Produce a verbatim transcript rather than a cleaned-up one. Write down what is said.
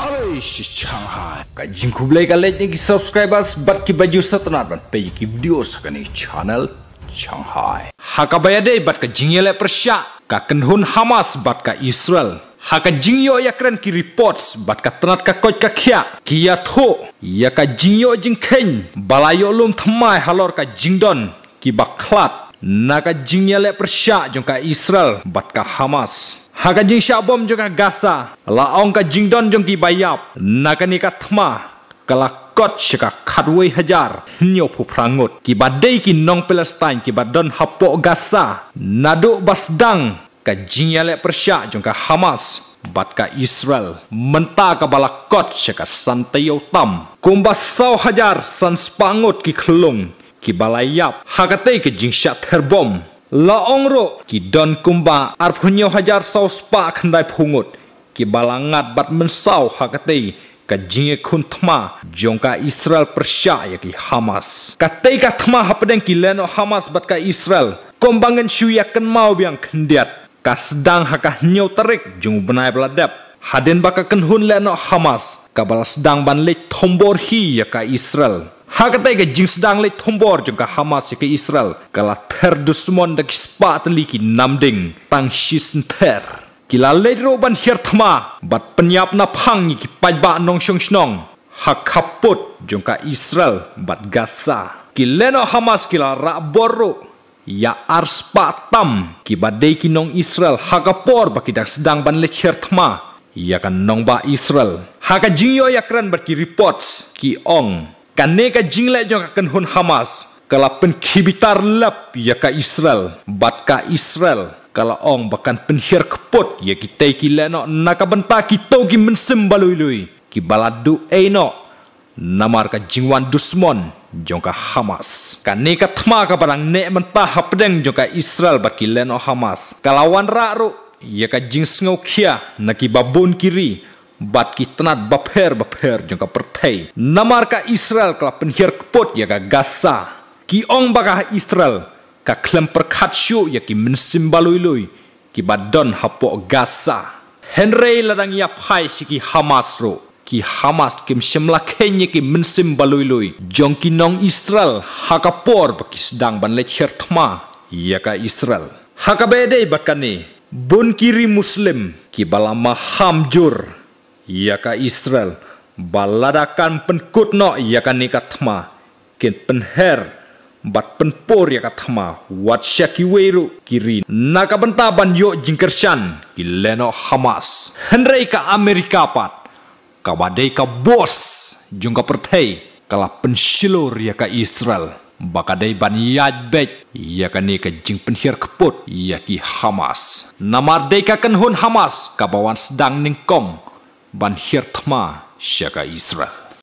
Alai shi Shanghai. Ka jingkhublei ka leit na ki subscribers bad ki ba ju sngewtynnat ban peit ki video sha kane channel Shanghai. Ha kaba ïadei bad ka jingïaleh pyrshah ka kynhun Hamas bad ka Israel. Ha ka jingïoh ïakren ki reports bad ka tnat ka koit ka khiah ki ïathuh ïa ka jingïoh jingkheiñ ba la ïoh lum thymmai halor ka jingdon ki ba khlad na ka jingïaleh pyrshah jong ka Israel bad ka Hamas. Ha ka jingshah bom jong ka Gaza, la ong ka jingdon jong ki ba ïap na kane ka thma ka la kot sha ka khatwei hajar hynñiewphew phra ngut ki ba dei ki nong Palestine ki ba don hapoh Gaza naduh ba sdang ka jingïaleh pyrshah jong ka Hamas bad ka Israel. Mynta ka ba la kot sha ka san taïew tam, kumba saw hajar san spah ngut ki khyllung ki ba la ïap ha katei ka jingshah ther bom. La ong ruh ki don kumba arphew hynñiew hajar saw spah khyndaiphew ngut ki ba la ngat bad mynsaw ha katei ka jingïakhun thma jong ka Israel pyrshah ïa ki Hamas. Katei ka thma hapdeng ki lehnoh Hamas bad ka Israel, kumba ngin shu ïa kynmaw biang khyndiat, ka sdang ha ka hynñiew tarik jong u bnai ba la dep, hadien ba ka kynhun lehnoh Hamas ka ba la sdang ban leit thombor hi ïa ka Israel. Ha katei ka jingsdang leit thombor jong ka Hamas ïa ka Israel, ka la ther dusmon da ki spah tylli ki namding tang shi synther. Ki la leit ruh ban hiar thma bad pynïap naphang ïa ki paidbah nongshong shnong ha khappud jong ka Israel bad Gaza. Ki lehnoh Hamas ki la rah bor ruh ïa ar spah tam ki ba dei ki nong Israel ha ka por ba ki dang sdang ban leit hiar thma ïa ka nongbah Israel. Ha ka jingïoh ïakren bad ki reports ki ong kane ka jingleh jong ka kynhun Hamas ka la pynkhih bitar lep ïa ka Israel bad ka Israel ka la ong ba kan pynhiar kput ïa kitei ki lehnoh na ka bynta kito ki mynsiem ba lui lui ki ba la duh ei noh namar ka jingwan dusmon jong ka Hamas. Kane ka thma ka ba dang neh mynta hapdeng jong ka Israel bad ki lehnoh Hamas ka la wanrah ruh ïa ka jingsngewkhia na ki ba bun ki ri bad ki tnat bapher bapher jong ka pyrthei. Namar ka Israel ka la pynhiar kput ïa ka Gaza. Ki ong ba ka Israel ka khlem pyrkhat shuh ïa ki mynsiem ba lui lui ki ba don hapoh Gaza. Hynrei la dang ïa phai sha ki Hamas ruh, ki Hamas kim shym la kheiñ ïa ki mynsiem ba lui lui jong ki nong Israel ha ka por ba ki sdang ban leit hiar thma ïa ka Israel. Ha kaba ïadei bad kane, bun ki ri Muslim ki ba la maham jur ïa ka Israel ba lada kan pynkut noh ïa kane ka thma kin pynher bad pynpur ïa ka thma wat sha kiwei ruh ki ri na ka bynta ban ïoh jingkyrshan ki lehnoh Hamas. Hynrei ka Amerika pat ka ba dei ka boss jong ka pyrthei ka la pynshlur ïa ka Israel ba ka dei ban ïaid beit ïa kane ka jingpynhiar kput ïa ki Hamas. Namar dei ka kynhun Hamas ka ba wan sdang nyngkong ban hiar thma sha ka Israel.